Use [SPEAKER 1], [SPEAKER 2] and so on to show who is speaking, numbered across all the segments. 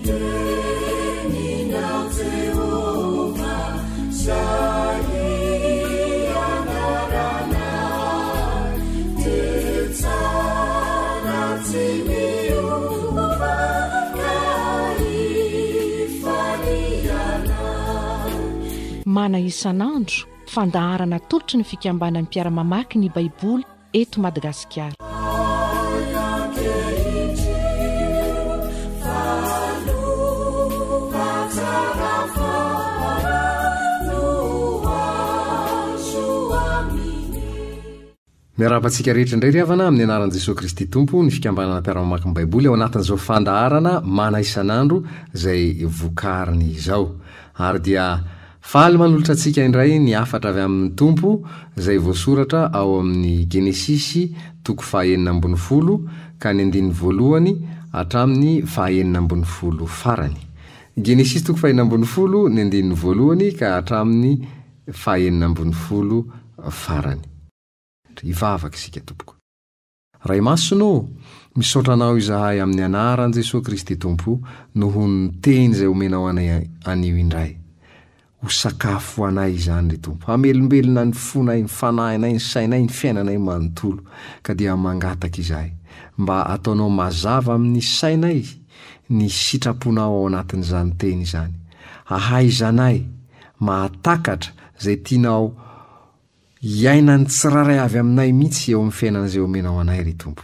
[SPEAKER 1] teninao Jehovah, zay anaranao, dia tsara tsy miova ka ifalianay.
[SPEAKER 2] Mana isan'andro, fandaharana atolotry ny fikambanan'ny mpiara-mamaky ny Baiboly eto Madagasikara.
[SPEAKER 3] Miarahaba antsika rehetra indray ry havana amin'ny anaran'i Jesoa Kristy Tompo ny fikambanana mpiara-mamaky ny Baiboly ao anatin'izao fandaharana mana isan'andro izay vokariny izao. Ary dia Faly manolotra antsika indray ny hafatra avy amin'ny Tompo izay voasoratra ao amin'ny Genesisy toko faha-16 ka ny andininy voalohany hatramin'ny faha-16 farany. Genesisy toko faha-16 ny andininy voalohany ka hatramin'ny faha-16 farany. Hivavaka isika tompoko. Ray Masina ô, misaotra Anao izahay amin'ny anaran'i Jesoa Kristy Tompo noho ny teny izay omenao anay anio indray. Ho sakafo ho anay izany ry Tompo, hamelombelona ny fonay, ny fanahinay, ny sainay, ny fiainanay manontolo. Ka dia mangataka izahay mba ataonao mazava amin'ny sainay ny sitraponao ao anatin'izany teny izany. Ahaizanay mahatakatra izay tianao Iainan'ny tsirairay avy aminay mihitsy eo amin'ny fiainana izay omenao anay, ry Tompo.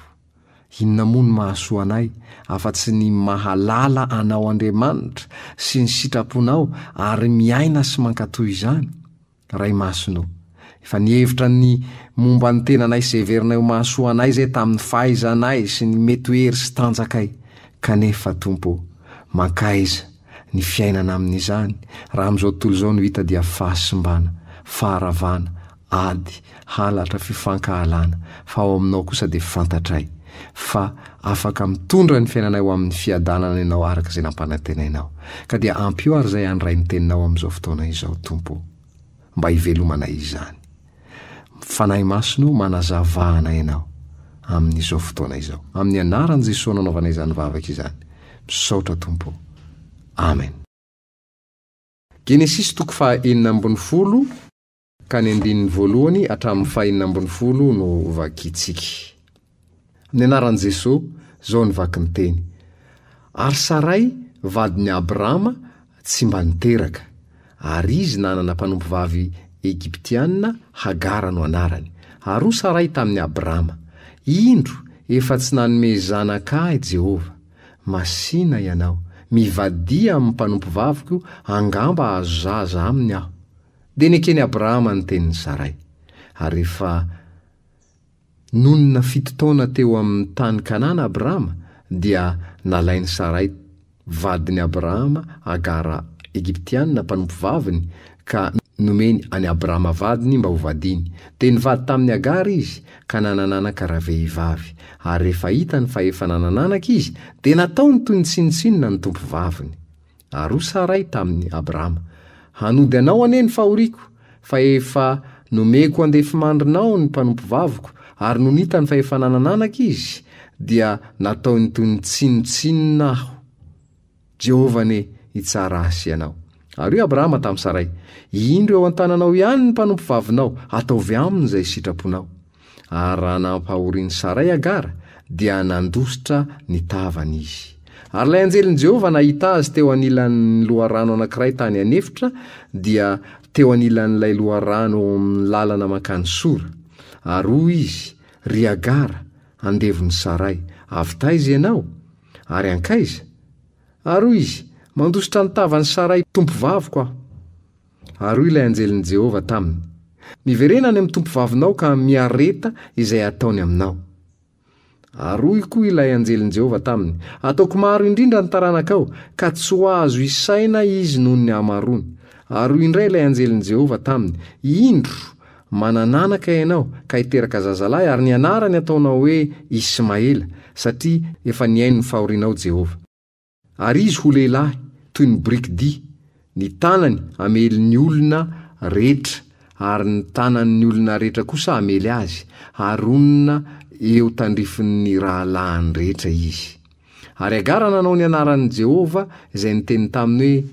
[SPEAKER 3] Inona moa no mahasoa anay afa-tsy ny mahalala Anao Andriamanitra sy ny sitraponao ary miaina sy mankatò izany? Ray Masina o, efa nihevitra ny momba ny tenanay sy heverinay ho mahasoa anay izay tamin'ny fahaizanay sy ny mety ho hery sy tanjakay, kanefa, Tompo o, mankaiza Ny fiainana amin'izany, raha amin'izao tontolo izao no hita dia fahasimbana, faharavana, ady, halatra, fifankahalana, fa ao aminao kosa dia fantatray fa afaka mitondra ny fiainanay ho amin'ny fiadanana Ianao araka izay nampanantenainao. Ka dia ampio ary izay handray ny Teninao amin'izao fotoana izao, Tompo ô, mba hivelomanay izany. Fanahy Masina o, manazava anay Ianao amin'izao fotoana izao. Amin'ny anaran'i Jesoa nanaovanay izany vavaka izany. Misaotra Tompo o. Amen. Genesisy toko faha 16 ka ny andininy voalohany hatramin'ny faha 16 no vakintsika. Amin'ny anaran'i Jesoa, izao ny vakin-teny. Ary Saray, vadin'i Abrama, tsy mba niteraka. Ary izy nanana mpanompovavy Egyptiana, Hagara no anarany. Ary hoy Saray tamin'i Abrama, Indro, efa tsy nanome zanaka ahy Jehovah. Masìna ianao, mivadia amin'ny mpanompovaviko, angamba hahazo zaza aminy aho. Dia neken'i Abrahama ny tenin'i Saray. Ary rehefa. Nonina fito taona teo amin'ny tany Kanana Abrama, dia nalain'i Saray vadin'i Abrahama Hagara Egyptiana mpanompovaviny ka nomeny an'i Abrama vadiny mba ho vadiny. Dia nivady tamin'i Hagara izy, ka nanan'anaka ravehivavy. Ary rehefa hitany fa efa nanan'anaka izy, dia nataony toy ny tsinontsinona ny tompovaviny. Ary hoy Saray tamin'i Abrama, Hanody anao anie ny fahoriako, fa efa nomeko andefimandrinao ny mpanompovaviko, ary nony hitany fa efa nanan'anaka izy, dia nataony toy ny tsinontsinona aho. Jehovah anie hitsara ahy sy ianao. Ary hoy Abrahama tamin'i Saray, Indro eo an-tananao ihany ny mpanompovavinao, ataovy aminy izay sitraponao. Ary raha nampahorian'i Saray Hagara, dia nandositra ny tavany izy. Ary ilay anjelin'i Jehovah nahita azy teo anilan'ny loharano anankiray tany an'efitra, dia teo anilan'ilay loharano eo amin'ny lalana mankany Sora. Ary hoy izy, Ry Hagara, andevon'i Saray, avy taiza ianao? Ary hankaiza? Ary hoy izy, Mandositra ny tavan'i Saray tompovaviko aho. Ary hoy ilay anjelin'i Jehovah taminy, Miverena any amin'ny tompovavinao ka miareta izay ataony aminao. Ary hoy koa ilay anjelin'i Jehovah taminy, Ataoko maro indrindra ny taranakao, ka tsy ho azo isaina izy noho ny hamaroany. Ary hoy indray ilay anjelin'i Jehovah taminy, Indro, manan'anaka ianao, ka hiteraka zazalahy, ary ny anarany hataonao hoe Ismaela, satria efa nihaino ny fahorianao Jehovah. Ary izy ho lehilahy toy ny borikidia, ny tanany hamely ny olona rehetra, ary ny tanan' ny olona rehetra kosa hamely azy, ary honina eo tandrifin' ny rahalahiny rehetra izy. Ary Hagara nanao ny anaran'i Jehovah izay niteny taminy hoe,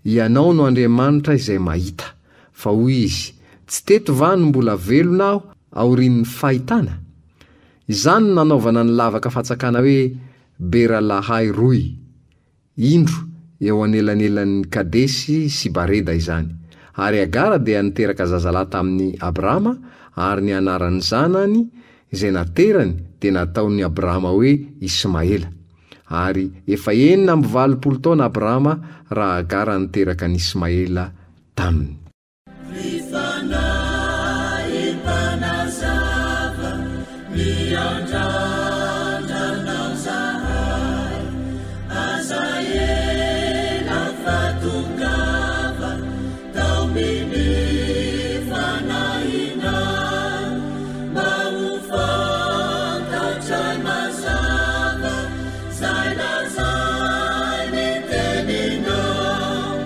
[SPEAKER 3] Ianao no Andriamanitra izay mahita. Fa hoy izy, Tsy teto va no mbola velona aho aorian'ny fahitana? Izany no nanaovana ny lavaka fatsakana hoe Bera-lahai-roy. Indro, eo anelanelan'i Kadesy sy Bareda izany. Ary Hagara dia niteraka zazalahy tamin'i Abrama, ary ny anaran'ny zanany izay naterany dia nataon'i Abrama hoe Ismaela. Ary efa 86 taona Abrama raha Hagara niteraka an'i Ismaela taminy.
[SPEAKER 1] Ry Fanahy Mpanazava, miandrandra Anao zahay, aza ela fa tongava, taomin'ny Fanahinao, mba ho fantatray mazava 'zay lazain'ny Teninao.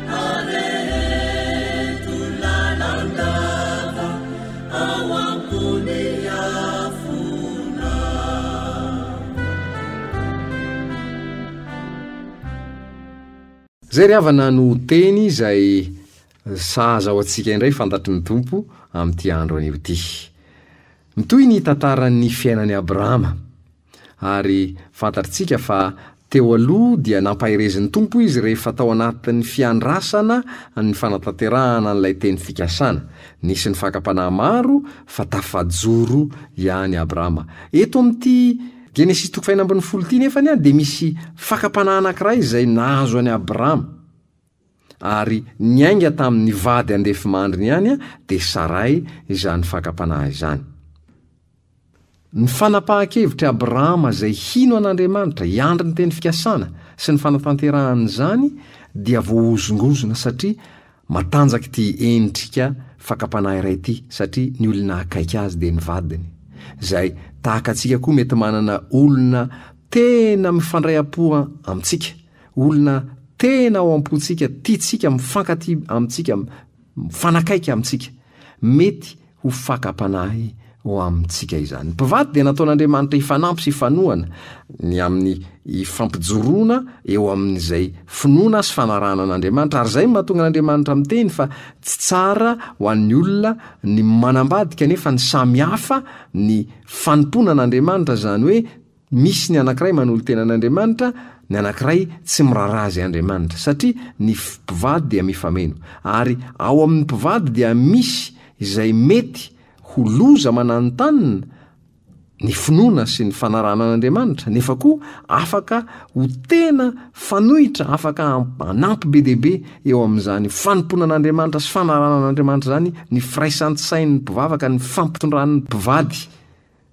[SPEAKER 1] Areheto lalandava ao ambony afona.
[SPEAKER 3] Izay ry havana no teny izay sahaza ho antsika indray fantatry ny Tompo amin'ity andro anio ity. Mitohy ny tantaran'ny fiainan'i Abrahama. Ary fantatrtsika fa teo aloha dia nampaherezin'ny Tompo izy rehefa tao anatin'ny fiandrasana ny fanatanterahana an'ilay teny fikasana. Nisy ny fakam-panahy maro fa tafajoro ihany Abrahama. Eto amin'ity Genesisy toko fahenina ambinifolo ity nefany dia misy fakam-panahy anankiray izay nahazo an'i Abrahama. Ary niainga tamin'ny vady andefimandriny ihany dia Saray izany fakam-panahy izany. Ny fanapahan-kevitr'i Abrahama izay hino an'Andriamanitra, hiandry ny teny fikasana sy ny fanatanterahana izany dia voahozongozona satria matanjaka ity endrika fakam-panahy iray ity satria ny olona akaiky azy dia ny vadiny, izay tahaka antsika koa mety manana olona tena mifandray am-po amintsika, olona tena ao am-pontsika, tiantsika, mifankatia amintsika, mifanakaiky amintsika. Mety ho fakam-panahy ho amintsika izany. Ny mpivady dia nataon'Andriamanitra hifanampy sy hifanohana ny amin'ny hifampijoroana eo amin'izay finoana sy fanarahana an'Andriamanitra, ary izay no mahatonga an'Andriamanitra miteny fa tsy tsara ho an'ny olona ny manambady kanefa ny samy hafa ny fanompoana an'Andriamanitra, izany hoe Misy ny anankiray manolo-tena an'Andriamanitra, ny anankiray tsy miraharaha izay Andriamanitra, satria ny mpivady dia mifameno. Ary ao amin'ny mpivady dia misy izay mety ho loza mananontanona ny finoana sy ny fanarahana an'Andriamanitra, nefa koa afaka ho tena fanoitra, afaka hanampy be dia be eo amin'izany fanompoana an'Andriamanitra sy fanarahana an'Andriamanitra izany ny firaisan-tsain'ny mpivavaka, ny fampitondran'ny mpivady.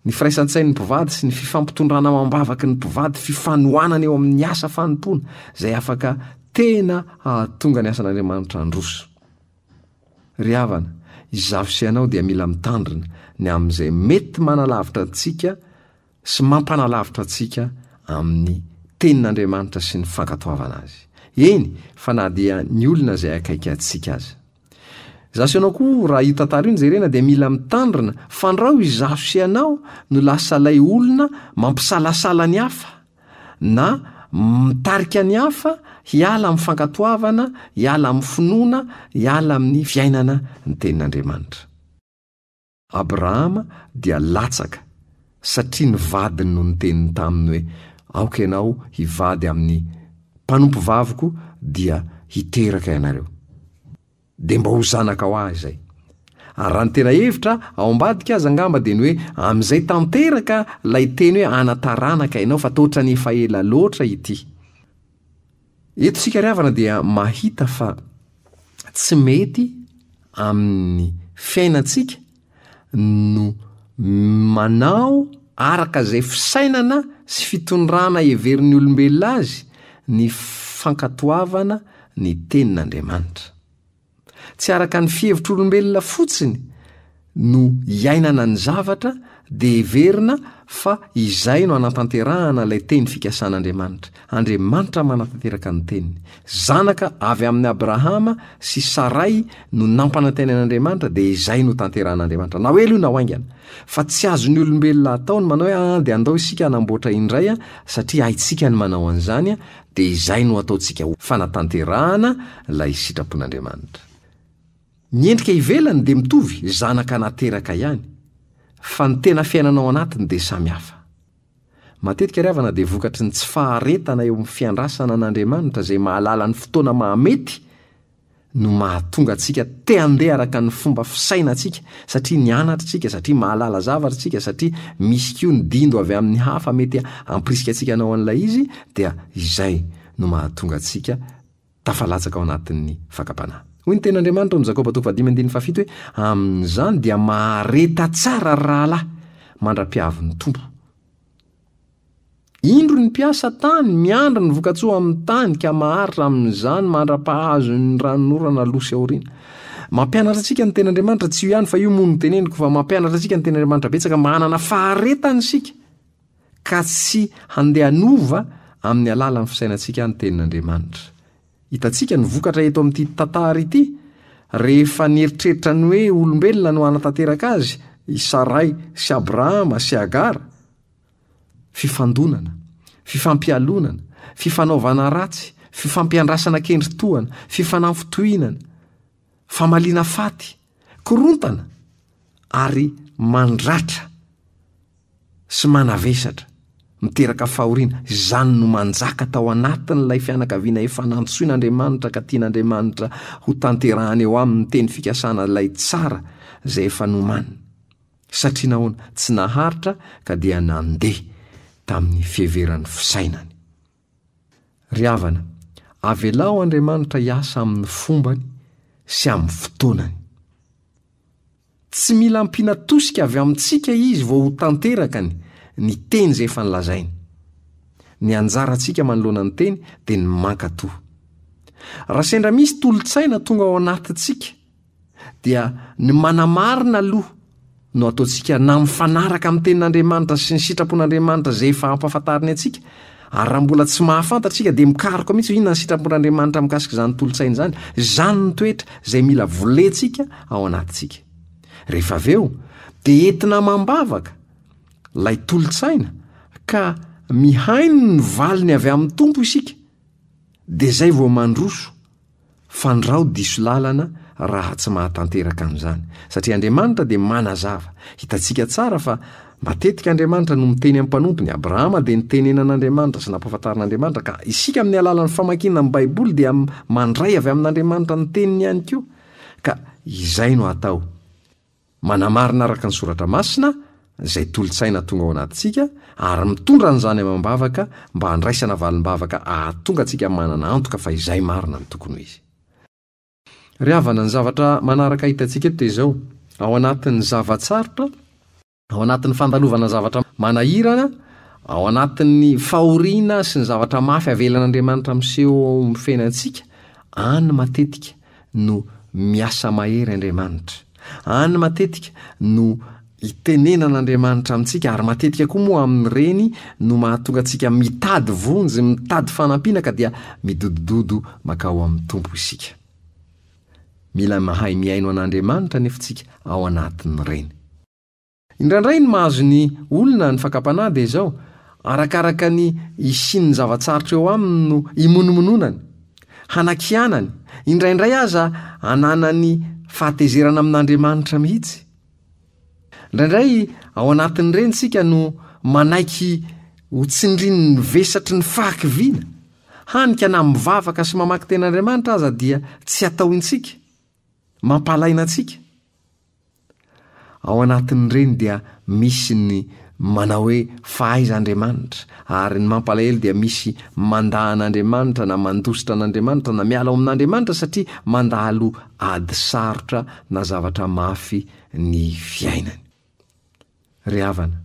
[SPEAKER 3] Ny firaisan-tsain'ny mpivady sy ny fifampitondrana amam-bavaky ny mpivady, fifanohanana eo amin'ny asa fanompoana, izay afaka tena hahatonga ny asan'Andriamanitra handroso. Ry havana, izaho sy ianao dia mila mitandrina ny amin'izay mety manalavitra antsika sy mampanalavitra antsika amin'ny Tenin'Andriamanitra sy ny fankatoavana azy. Eny, fa na dia ny olona izay akaiky antsika aza. Izaho sy ianao koa raha io tantara io no jerena dia mila mitandrina fandrao izaho sy ianao no lasa ilay olona mampisalasala ny hafa na mitarika ny hafa hiala amin'ny fankatoavana, hiala amin'ny finoana, hiala amin'ny fiainana ny tenin'Andriamanitra. Abrahama dia latsaka satria ny vadiny no niteny taminy hoe, Aoka ianao hivady amin'ny mpanompovaviko dia hiteraka ianareo. Dia mba ho zanaka ho ahy izay. Ary raha ny tena hevitra ao ambadika aza angamba dia ny hoe amin'izay tanteraka ilay teny hoe ana-taranaka ianao fa toa ohatran'ny efa ela loatra ity. Eto isika ry havana dia mahita fa tsy mety amin'ny fiainantsika no manao araka izay fisainana sy fitondrana heverin'ny olombelona azy ny fankatoavana ny tenin'Andriamanitra. Tsy araka ny fihevitr'olombelona fotsiny no iainana ny zavatra dia heverina fa izay no hanatanterahana ilay teny fikasan'Andriamanitra. Andriamanitra manatanteraka ny teniny. Zanaka avy amin'i Abrahama sy Saray no nampanantenain'Andriamanitra dia izay no tanterahan'Andriamanitra. Na ho ela io na ho haingana. Fa tsy azon'ny olombelona atao ny manao hoe aa dia andao isika hanamboatra indray satria haintsika ny manao an'izany dia izay no ataontsika ho fanatanterahana ilay sitrapon'Andriamanitra. Ny endrika ivelany dia mitovy, zanaka nateraka ihany, fa ny tena fiainana ao anatiny dia samy hafa. Matetika ry havana dia vokatry ny tsy faharetana eo amin'ny fiandrasana an'Andriamanitra izay mahalala ny fotoana mahamety no mahatonga antsika te handeha araka ny fomba fisainantsika satria nianatra isika, satria mahalala zavatra isika, satria misy koa ny dindo avy amin'ny hafa mety hampirisika antsika hanao an'ilay izy dia izay no mahatonga antsika tafalatsaka ao anatin'ny fakam-panahy. Hoy ny Tenin'Andriamanitra ao amin'ny Jakoba toko fahadimy andininy fahafito hoe, Amin'izany dia mahareta tsara ry rahalahy, mandra-piavin'ny Tompo. Indro ny mpiasa tany miandry ny vokatsoa amin'ny tany ka maharitra amin'izany mandra-pahazo ny ranonorana aloha sy aoriana. Mampianatra antsika ny Tenin'Andriamanitra, tsy io ihany fa io moa no teneniko, fa mampianatra antsika ny Tenin'Andriamanitra betsaka mba hanana faharetana isika. ka tsy handeha hanova amin'ny alalan'ny fisainantsika ny Tenin'Andriamanitra. Hitantsika ny vokatra eto amin'ity tantara ity, rehefa nieritreritra ny hoe olombelona no hanatanteraka azy i Saray sy Abrahama sy Hagara. Fifandonana, fifampialonana, fifanaovana ratsy, fifampiandrasana kendry tohana, fifanamfitohinana, famaliana faty, korontana ary mandratra. sy manavesatra, miteraka fahoriana, izany no manjaka tao anatin'ilay fianakaviana efa nantsoin'Andriamanitra ka tian'Andriamanitra ho tanterahana eo aminy ny teny fikasana ilay tsara izay efa nomaniny. Satria nahoana? Tsy naharitra ka dia nandeha tamin'ny fiheveran'ny fisainany. Ry havana, avelao Andriamanitra hiasa amin'ny fombany sy amin'ny fotoanany. Tsy mila ampiana tosika avy amintsika Izy vao ho tanteraka ny ny teny izay efa nolazainy. Ny anjarantsika manoloana ny teny dia ny mankatò. Raha sendra misy tolo-tsaina tonga ao anatintsika dia ny manamarina aloha no ataontsika na mifanaraka amin'ny tenin'Andriamanitra sy ny sitrapon'Andriamanitra izay efa ampahafantariny antsika ary raha mbola tsy mahafantatra isika dia mikaroka mihitsy hoe inona ny sitrapon'Andriamanitra mikasika izany tolo-tsaina izany. Izany ny toetra izay mila volentsika ao anatintsika. Rehefa avy eo dia entina amam-bavaka ilay tolo-tsaina ka mihaino ny valiny avy amin'ny Tompo isika dia izay vao mandroso Fandrao diso lalana raha tsy mahatanteraka an'izany. Satria Andriamanitra dia manazava. Hitantsika tsara fa matetika Andriamanitra no miteny amin'ny mpanompony. Abrahama dia nitenenan'Andriamanitra sy nampahafantarin'Andriamanitra ka isika amin'ny alalan'ny famakiana ny Baiboly dia mandray avy amin'Andriamanitra ny teniny ihany koa. Ka izay no atao. Manamarina araka ny Soratra Masina izay tolo-tsaina tonga ao anatintsika ary mitondra an'izany amam-bavaka mba handraisana valim-bavaka hahatonga antsika manana antoka fa izay marina no tokony ho izy. Ry havana, ny zavatra manaraka hitantsika eto dia izao, ao anatin'ny zava-tsarotra, ao anatin'ny fandalovana zavatra manahirana, ao anatin'ny fahoriana sy ny zavatra mafy avelan'Andriamanitra miseho ao amin'ny fiainantsika, any matetika no miasa mahery Andriamanitra. Any matetika no itenenan'Andriamanitra amintsika ary matetika koa moa amin'ireny no mahatonga antsika mitady vonjy, mitady fanampiana ka dia midodododo makao amin'ny Tompo isika. Mila mahay mihaino an'Andriamanitra anefa isika ao anatin'ireny. Indraindray ny mahazo ny olona ny fakam-panahy dia izao, arakaraka ny hisian'ny zava-tsarotra eo aminy no himonomononany, hanakianany, indraindray aza ananany fahatezerana amin'Andriamanitra mihitsy. Indraindray ao anatin'ireny isika no manaiky ho tsindrin'ny vesatry ny fahakiviana, hany ka na mivavaka sy mamaky tenin'Andriamanitra aza dia tsy atao intsika, mampalaina antsika. Ao anatin'ireny dia misy ny manao hoe fa aiza Andriamanitra? Ary ny mampalahelo dia misy mandà an'Andriamanitra na mandositra an'Andriamanitra na miala ao amin'Andriamanitra satria mandalo ady sarotra na zavatra mafy ny fiainany. Ry havana,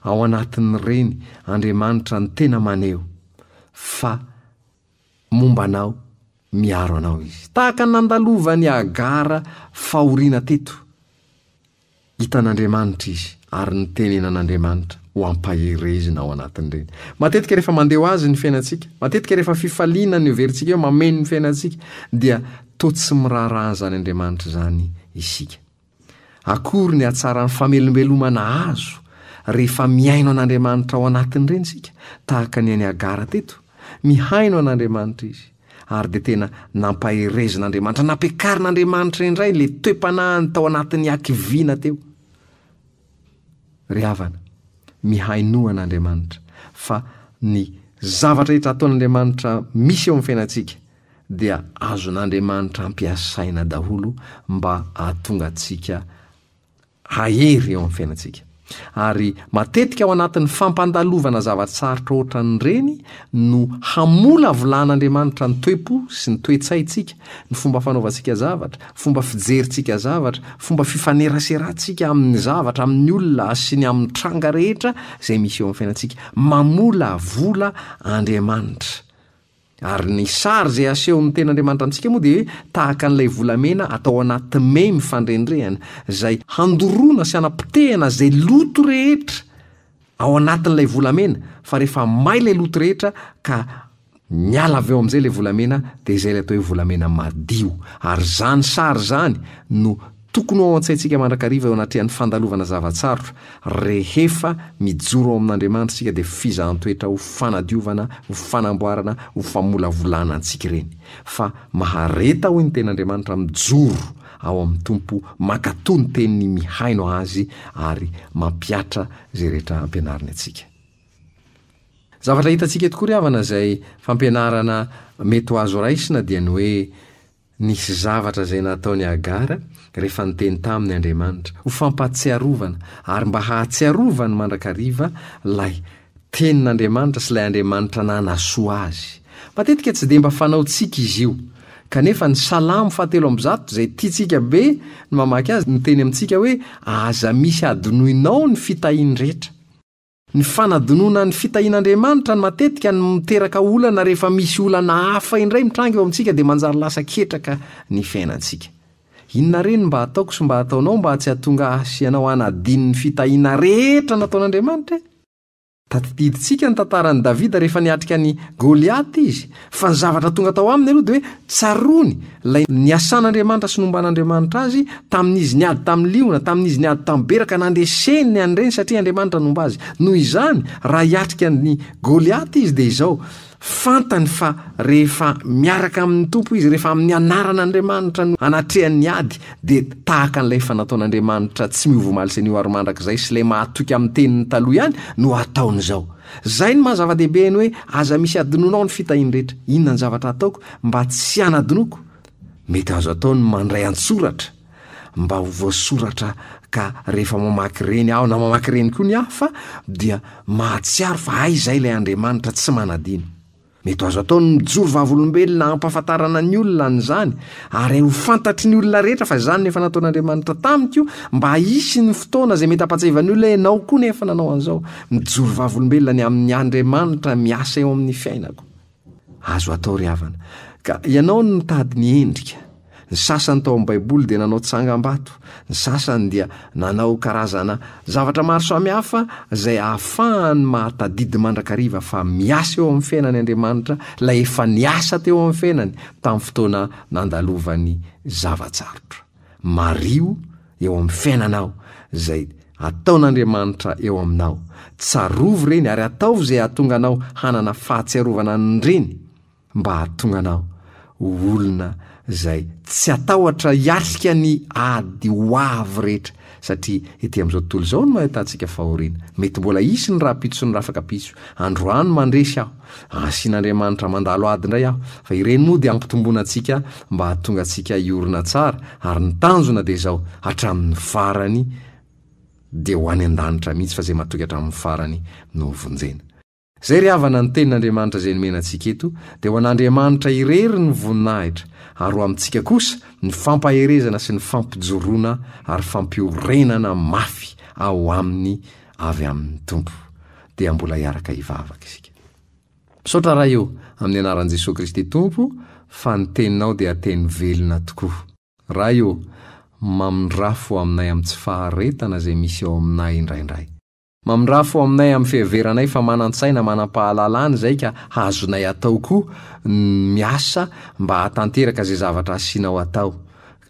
[SPEAKER 3] ao anatin'ireny Andriamanitra no tena maneho fa momba anao, miaro anao Izy. Tahaka ny nandalovan'i Hagara fahoriana teto, hitan'Andriamanitra izy. ary ny tenenan'Andriamanitra ho ampaherezina ao anatin'ireny. Matetika rehefa mandeha ho azy ny fiainantsika, matetika rehefa fifaliana no heverintsika hoe mameno ny fiainantsika, dia toa tsy miraharaha an'izany Andriamanitra izany isika. Akory ny hatsaran'ny famelombelomana azo rehefa mihaino an'Andriamanitra ao anatin'ireny isika, tahaka ny an'i Hagara teto. Mihaino an'Andriamanitra izy, ary dia tena nampaherezin'Andriamanitra, nampiakarin'Andriamanitra indray ilay toe-panahiny tao anatin'ny hakiviana teo. Ry havana, mihainoa an'Andriamanitra, fa ny zavatra rehetra ataon'Andriamanitra misy eo amin'ny fiainantsika dia azon'Andriamanitra ampiasaina daholo mba hahatonga antsika hahery eo amin'ny fiainantsika. Ary matetika ao anatin'ny fampandalovana zava-tsarotra ohatran'ireny no hamolavolan'Andriamanitra ny toe-po sy ny toe-tsaintsika, ny fomba fanaovantsika zavatra, fomba fijerintsika zavatra, fomba fifaneraserantsika amin'ny zavatra, amin'ny olona sy ny amin'ny tranga rehetra izay misy eo amin'ny fiainantsika. Mamolavola Andriamanitra. Ary ny sary izay asehon'ny Tenin'Andriamanitra amintsika moa dia hoe tahaka an'ilay volamena atao anaty memy fandrendrehana, izay handoroana sy hanapotehana izay loto rehetra ao anatin'ilay volamena, fa rehefa may ilay loto rehetra ka miala avy eo amin'izay ilay volamena dia izay ilay atao hoe volamena madio. Ary izany sary izany no Tokony ho ao an-tsaintsika mandrakariva eo anatrehan'ny fandalovana zava-tsarotra, rehefa mijoro ao amin'Andriamanitra isika dia fizahan-toetra ho fanadiovana, ho fanamboarana, ho famolavolana antsika ireny. Fa mahareta hoy ny Tenin'Andriamanitra mijoro ao amin'ny Tompo, mankatò ny Teniny, mihaino Azy ary mampihatra izay rehetra ampianariny antsika. Zavatra hitantsika eto koa ry havana izay fampianarana mety ho azo raisina dia ny hoe, Nisy zavatra izay nataon'i Hagara rehefa niteny taminy Andriamanitra, ho fampahatsiarovana, ary mba hahatsiarovany mandrakariva ilay Tenin'Andriamanitra sy ilay Andriamanitra nanasoa azy. Matetika tsy dia mba fanaontsika izy io. Kanefa ny Salamo fahatelo ambizato, izay tiantsika be ny mamaky azy, miteny amintsika hoe, Aza misy hadinoinao ny fitahiany rehetra. Ny fanadinoana ny fitahian'Andriamanitra no matetika no miteraka olana rehefa misy olana hafa indray mitranga eo amintsika dia manjary lasa ketraka ny fiainantsika. Inona re no mba ataoko sy mba ataonao mba tsy hahatonga ahy sy ianao hanadino ny fitahiana rehetra nataon'Andriamanitra e? Tadidintsika ny tantaran'i Davida rehefa niatrika an'i Goliata izy, fa ny zavatra tonga tao aminy aloha dia hoe tsaroany ilay niasan'Andriamanitra sy nomban'Andriamanitra azy tamin'izy niady tamin'ny liona, tamin'izy niady tamin'ny bera ka nandreseny an'ireny satria Andriamanitra nomba azy. Noho izany, raha hiatrika an'i Goliata izy dia izao, fantany fa rehefa miaraka amin'ny Tompo izy, rehefa amin'ny anaran'Andriamanitra no anatrehany ny ady, dia tahaka an'ilay efa nataon'Andriamanitra tsy miova omaly sy anio ary mandrakizay sy ilay mahatoky amin'ny teniny taloha ihany no ataony izao. Izay no maha zava-dehibe ny hoe aza misy adinoinao ny fitahiany rehetra. Inona ny zavatra ataoko mba tsy hanadinoako? Mety azo atao ny mandray an-tsoratra mba ho voasoratra ka rehefa mamaky ireny aho na mamaky ireny koa ny hafa dia mahatsiaro fa hay izay ilay Andriamanitra tsy manadino. Mety ho azo atao ny mijoro vavolombelona hampahafantarana ny olona an'izany ary ho fantatry ny olona rehetra fa izany no efa nataon'Andriamanitra tamiko mba hisy ny fotoana izay mety hampahatsiahivan'ny olona hoe ianao koa nefa nanao an'izao. Mijoro vavolombelona ny amin'ny Andriamanitra miasa eo amin'ny fiainako. Azo atao ry havana. Ka ianao no mitady ny endrika. Ny sasany tao amin'ny Baiboly dia nanao tsangambato, ny sasany dia nanao karazana zavatra maro samihafa izay ahafahany mahatadidy mandrakariva fa miasa eo amin'ny fiainany Andriamanitra, ilay efa niasa teo amin'ny fiainany tamin'ny fotoana nandalovany zava-tsarotra. Mariho eo amin'ny fiainanao izay ataon'Andriamanitra eo aminao. Tsarovy ireny ary ataovy izay hahatonga anao hanana fahatsiarovana an'ireny mba hahatonga anao ho olona izay tsy hatahotra hiatrika ny ady ho avy rehetra satria ety amin'izao tontolo izao no ahitantsika fahoriana. Mety mbola hisy ny rahampitso sy ny rafakapitso. Androany mandresy aho. Asian'Andriamanitra mandalo ady indray aho. Fa ireny moa dia hampitomboana antsika mba hahatonga antsika hiorina tsara ary ny tanjona dia izao, hatramin'ny farany dia ho any an-danitra mihitsy fa izay matoky hatramin'ny farany no hovonjena. Izay ry havana ny tenin'Andriamanitra izay nomena antsika eto dia ho an'Andriamanitra irery ny voninahitra ary ho amintsika kosa ny fampaherezana sy ny fampijoroana ary fampiorenana mafy ao aminy avy amin'ny Tompo. Dia mbola hiaraka hivavaka isika. Misaotra Ray o, amin'ny anaran'i Jesoa Kristy Tompo fa ny teninao dia teny velona tokoa. Ray o! Mamindrafo aminay amin'ny tsy faharetana izay misy ao aminay indraindray. Mamindrafo aminay amin'ny fiheveranay fa manan-tsaina manam-pahalalana izay ka azonay atao koa ny miasa mba hahatanteraka izay zavatra asianao atao,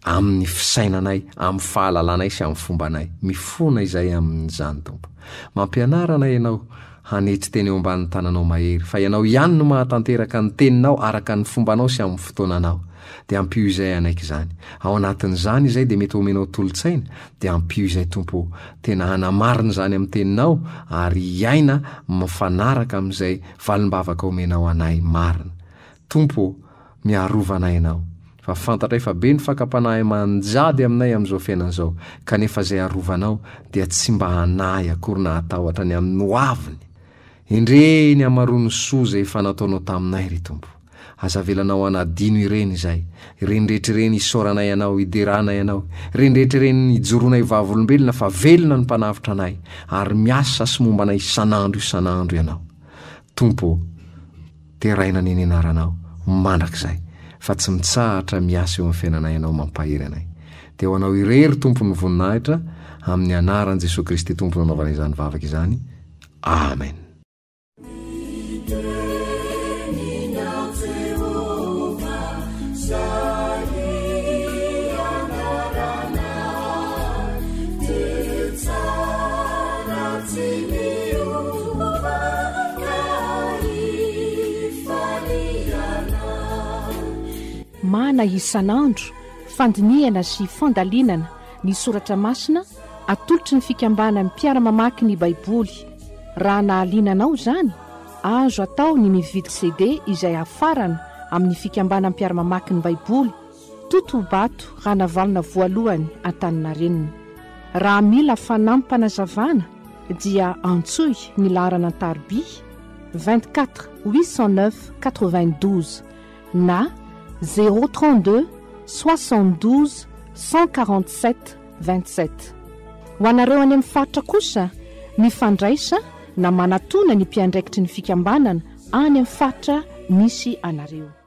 [SPEAKER 3] amin'ny fisainanay, amin'ny fahalalanay sy amin'ny fombanay. Mifona izahay amin'izany, Tompo. Mampianara anay Ianao hanetry tena eo ambanin'ny tananao mahery, fa Ianao ihany no mahatanteraka ny Teninao araka ny fombanao sy amin'ny fotoananao. Dia ampio izay hanaiky izany. Ao anatin'izany izay dia mety homenao tolo-tsaina, dia ampio izay Tompo ô. Tena hanamarina izany amin'ny Teninao ary hiaina mifanaraka amin'izay valim-bavaka omenao anay marina. Tompo ô, miarova anay Ianao. Fa fantatray fa be ny fakam-panahy manjady aminay amin'izao fiainana izao, kanefa izay arovanao dia tsy mba hanahy akory na hatahotra ny amin'ny hoaviny. Endrey ny hamaroan'ny soa izay efa nataonao taminay, ry Tompo. Aza avelanao hanadino ireny izay. Ireny rehetra ireny isaoranay Anao, ideranay Anao. Ireny rehetra ireny ijoroanay vavolombelona fa velona ny Mpanavotra anay, ary miasa sy momba anay isan'andro isan'andro Ianao. Tompo ô, deraina anie ny anaranao mandrakizay, fa tsy mitsahatra miasa eo amin'ny fiainanay Ianao mampahery anay. Dia ho Anao irery Tompo ny voninahitra, amin'ny anaran'i Jesoa Kristy Tompo no anaovana izany vavaka izany. Amen.
[SPEAKER 2] Mana isan'andro, fandinihana sy fandalinana ny soratra masina atolotry ny fikambanan'ny mpiara-mamaky ny Baiboly. Raha nahaliana anao izany, azo atao ny mividy CD izay hafarana amin'ny fikambanan'ny mpiara-mamaky ny Baiboly Totobato Ranavalona voalohany Antaninarenina. Raha mila fanampim-panazavana dia antsoy ny laharana an-tariby 24 809 92 na 032 72 147 27. Ho anareo any amin'ny faritra kosa, mifandraisa na manatona ny mpiandraikitry ny fikambanana any amin'ny faritra misy anareo.